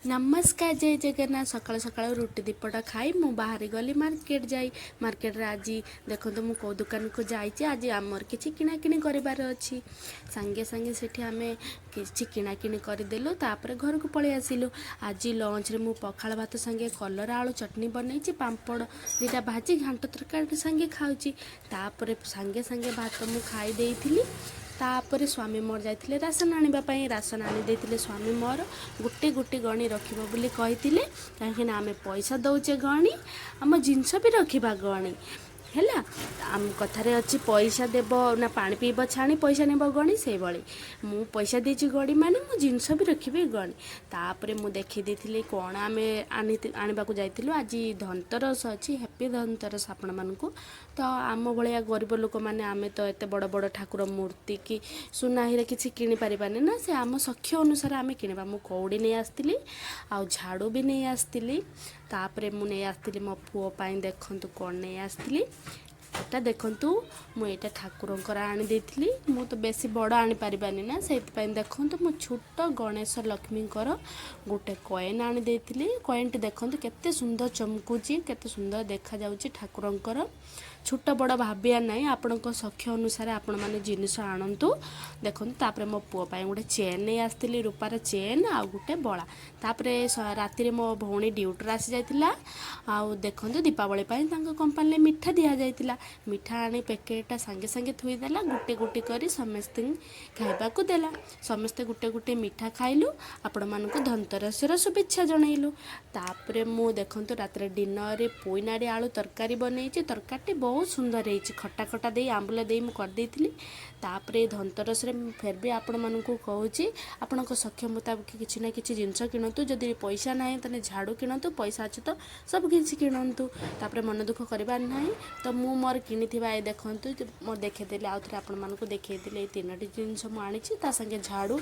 ନମସ୍କାର, ଜୟ ଜଗନ୍ନାଥ। ସକାଳୁ ସକାଳୁ ରୁଟି ଦିପଟ ଖାଇ ମୁଁ ବାହାରି ଗଲି ମାର୍କେଟ ଯାଇ। ମାର୍କେଟରେ ଆଜି ଦେଖନ୍ତୁ ମୁଁ କେଉଁ ଦୋକାନକୁ ଯାଇଛି। ଆଜି ଆମର କିଛି କିଣାକିଣି କରିବାର ଅଛି। ସାଙ୍ଗେ ସାଙ୍ଗେ ସେଠି ଆମେ କିଛି କିଣାକିଣି କରିଦେଲୁ, ତାପରେ ଘରକୁ ପଳେଇ ଆସିଲୁ। ଆଜି ଲଞ୍ଚରେ ମୁଁ ପଖାଳ ଭାତ ସାଙ୍ଗେ କଲରା ଆଳୁ ଚଟଣି ବନେଇଛି, ପାମ୍ପଡ଼ ଦୁଇଟା ଭାଜି ଘାଣ୍ଟ ତରକାରୀ ସାଙ୍ଗେ ଖାଉଛି। ତାପରେ ସାଙ୍ଗେ ସାଙ୍ଗେ ଭାତ ମୁଁ ଖାଇ ଦେଇଥିଲି। ତାପରେ ସ୍ୱାମୀ ମୋର ଯାଇଥିଲେ ରାସନ ଆଣିବା ପାଇଁ। ରାସନ ଆଣି ଦେଇଥିଲେ ସ୍ୱାମୀ ମୋର। ଗୋଟେ ଗୋଟେ ଗଣି ରଖିବ ବୋଲି କହିଥିଲେ, କାହିଁକିନା ଆମେ ପଇସା ଦେଉଛେ ଗଣି, ଆମ ଜିନିଷ ବି ରଖିବା ଗଣି। ହେଲା, ଆମ କଥାରେ ଅଛି, ପଇସା ଦେବ ନା ପାଣି ପିଇବ ଛାଣି, ପଇସା ନେବ ଗଣି। ସେଇଭଳି ମୁଁ ପଇସା ଦେଇଛି ଗଣି ମାନେ ମୁଁ ଜିନିଷ ବି ରଖିବି ଗଣି। ତାପରେ ମୁଁ ଦେଖେଇ ଦେଇଥିଲି କ'ଣ ଆମେ ଆଣିବାକୁ ଯାଇଥିଲୁ। ଆଜି ଧନତେରସ ଅଛି। ହ୍ୟାପି ଧନତେରସ ଆପଣମାନଙ୍କୁ। ତ ଆମ ଭଳିଆ ଗରିବ ଲୋକମାନେ, ଆମେ ତ ଏତେ ବଡ଼ ବଡ଼ ଠାକୁର ମୂର୍ତ୍ତି କି ସୁନା ହୀରା କିଛି କିଣିପାରିବାନି ନା। ସେ ଆମ ସକ୍ଷ ଅନୁସାରେ ଆମେ କିଣିବା। ମୁଁ କଉଡ଼ି ନେଇ ଆସିଥିଲି ଆଉ ଝାଡ଼ୁ ବି ନେଇ ଆସିଥିଲି। ତାପରେ ମୁଁ ନେଇ ଆସିଥିଲି ମୋ ପୁଅ ପାଇଁ। ଦେଖନ୍ତୁ କ'ଣ ନେଇ ଆସିଥିଲି। ଏଇଟା ଦେଖନ୍ତୁ, ମୁଁ ଏଇଟା ଠାକୁରଙ୍କର ଆଣି ଦେଇଥିଲି। ମୁଁ ତ ବେଶୀ ବଡ଼ ଆଣିପାରିବାନି ନା, ସେଇଥିପାଇଁ ଦେଖନ୍ତୁ ମୁଁ ଛୋଟ ଗଣେଶ ଲକ୍ଷ୍ମୀଙ୍କର ଗୋଟେ କଏନ୍ ଆଣି ଦେଇଥିଲି। କଏନ୍ଟି ଦେଖନ୍ତୁ କେତେ ସୁନ୍ଦର ଚମକୁଛି, କେତେ ସୁନ୍ଦର ଦେଖାଯାଉଛି ଠାକୁରଙ୍କର। ଛୋଟ ବଡ଼ ଭାବିବା ନାହିଁ, ଆପଣଙ୍କ ସକ୍ଷ ଅନୁସାରେ ଆପଣମାନେ ଜିନିଷ ଆଣନ୍ତୁ। ଦେଖନ୍ତୁ, ତାପରେ ମୋ ପୁଅ ପାଇଁ ଗୋଟେ ଚେନ୍ ନେଇ ଆସିଥିଲି, ରୂପାର ଚେନ୍ ଆଉ ଗୋଟେ ବଳା। ତାପରେ ରାତିରେ ମୋ ଭଉଣୀ ଡ୍ୟୁଟିରୁ ଆସିଯାଇଥିଲା। ଆଉ ଦେଖନ୍ତୁ, ଦୀପାବଳି ପାଇଁ ତାଙ୍କ କମ୍ପାନୀରେ ମିଠା ଦିଆଯାଇଥିଲା। ମିଠା ଆଣି ପ୍ୟାକେଟଟା ସାଙ୍ଗେ ସାଙ୍ଗେ ଥୋଇଦେଲା, ଗୋଟେ ଗୋଟେ କରି ସମସ୍ତଙ୍କୁ ଖାଇବାକୁ ଦେଲା। ସମସ୍ତେ ଗୋଟେ ଗୋଟେ ମିଠା ଖାଇଲୁ, ଆପଣମାନଙ୍କୁ ଧନତେରସର ଶୁଭେଚ୍ଛା ଜଣାଇଲୁ। ତାପରେ ମୁଁ ଦେଖନ୍ତୁ ରାତିରେ ଡିନରରେ ପୋଇନାଡ଼ି ଆଳୁ ତରକାରୀ ବନେଇଛି। ତରକାରୀଟି ବହୁତ ସୁନ୍ଦର ହେଇଛି। ଖଟା ଖଟା ଦେଇ, ଆମ୍ବୁଲ ଦେଇ ମୁଁ କରିଦେଇଥିଲି। ତାପରେ ଧନତେରସରେ ମୁଁ ଫେର୍ ବି ଆପଣମାନଙ୍କୁ କହୁଛି, ଆପଣଙ୍କ ସକ୍ଷ ମୁତାବକ କିଛି ନା କିଛି ଜିନିଷ କିଣନ୍ତୁ। ଯଦି ପଇସା ନାହିଁ, ତାହେଲେ ଝାଡ଼ୁ କିଣନ୍ତୁ। ପଇସା ଅଛି ତ ସବୁ କିଛି କିଣନ୍ତୁ। ତାପରେ ମନ ଦୁଃଖ କରିବାର ନାହିଁ। ତ ମୁଁ ମୋର କିଣିଥିବା ଏ ଦେଖନ୍ତୁ, ମୁଁ ଦେଖେଇଦେଲି, ଆଉ ଥରେ ଆପଣମାନଙ୍କୁ ଦେଖେଇଦେଲି। ଏଇ ତିନୋଟି ଜିନିଷ ମୁଁ ଆଣିଛି, ତା ସାଙ୍ଗେ ଝାଡ଼ୁ,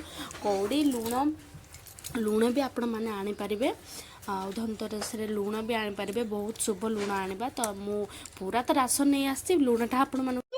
କଉଡ଼ି, ଲୁଣ। ଲୁଣ ବି ଆପଣମାନେ ଆଣିପାରିବେ ଆଉ ଧନତେରସରେ ଲୁଣ ବି ଆଣିପାରିବେ। ବହୁତ ଶୁଭ ଲୁଣ ଆଣିବା। ତ ମୁଁ ପୁରା ତ ରାସନ ନେଇ ଆସିଛି, ଲୁଣଟା ଆପଣମାନଙ୍କୁ